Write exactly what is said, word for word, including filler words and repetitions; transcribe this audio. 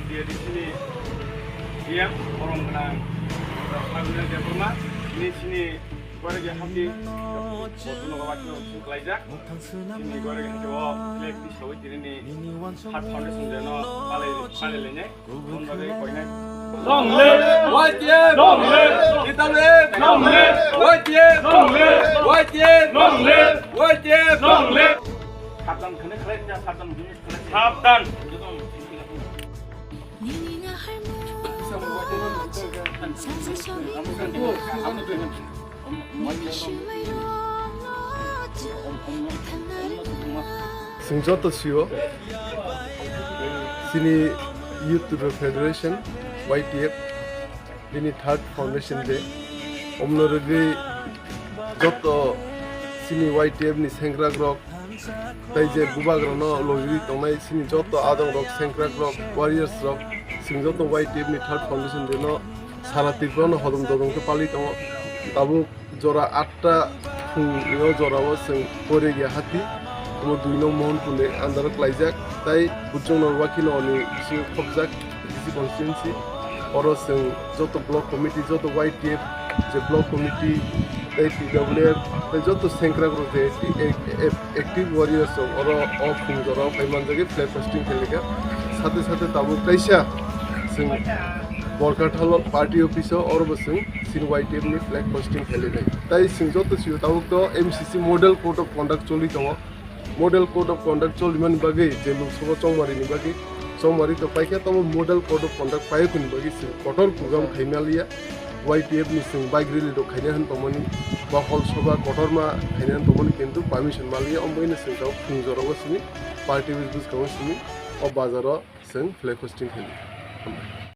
T A D C ni D M Borom Gwnang Rajendra Debbarma, bini sini Goiregi hati bono wakibo sung khlaijak. Sini Goiregi hati o flag tisawi tinini Heart Foundation Day no palai palai lainai. Boni bagwi koinai. Long live Y T F! Long live! Kitab live! Long live! Y T F! Long live! Y T F! Long live! Y T F! Long live! Sabdan khwna khlai, sabdan khwna khlai. Sabdan! Chwng joto sio, chini Youth Tripura Federation, Y T F, bini third foundation day. Omno rwgwi joto chini Y T F ni sengkrakrok, tei je bubagrano logwi tongnai chini joto adongrok, sengkrakrok, warriors rok, chwng joto Y T F ni third foundation day no sara Tripura no hodom dodom khe pali tongo. Tabuk jora atta phung ni o jora o chwng Goiregi hati, omo dui nong Mohanpur ni under o klaijak, tei Buchung no Wakhi no ni bisingo khopjak. D C constituency, oro chwng joto block committee, joto Y T F je block committee, tei T W F, tei joto sengkrakrok je active, active, active warriors rok oro o phung jora o phai manjagwi flag hosting khailika. Sate sate tabuk kaisa chwng Borkathal party office o, oro bo chwng chini Y T F ni flag hosting khailainai. Tei chwng joto sio tabuk to M C C model code of conduct choli tongo. Model Code of Conduct cholimani bagwi je Lok Sabha chongmarini bagwi chongmari to paikha, tamo Model Code of Conduct paiyakuni bagwi chwng kotor program khaimaliya. Y T F ni chwng bike rally rok khaina hwn tongmani, ba hol sobha kotorma khaina hwn tongmani, kintu permission maliya, omo ino chwng tabuk phung jorao simi party office bwskango simi o bazaro chwng flag hosting khaili.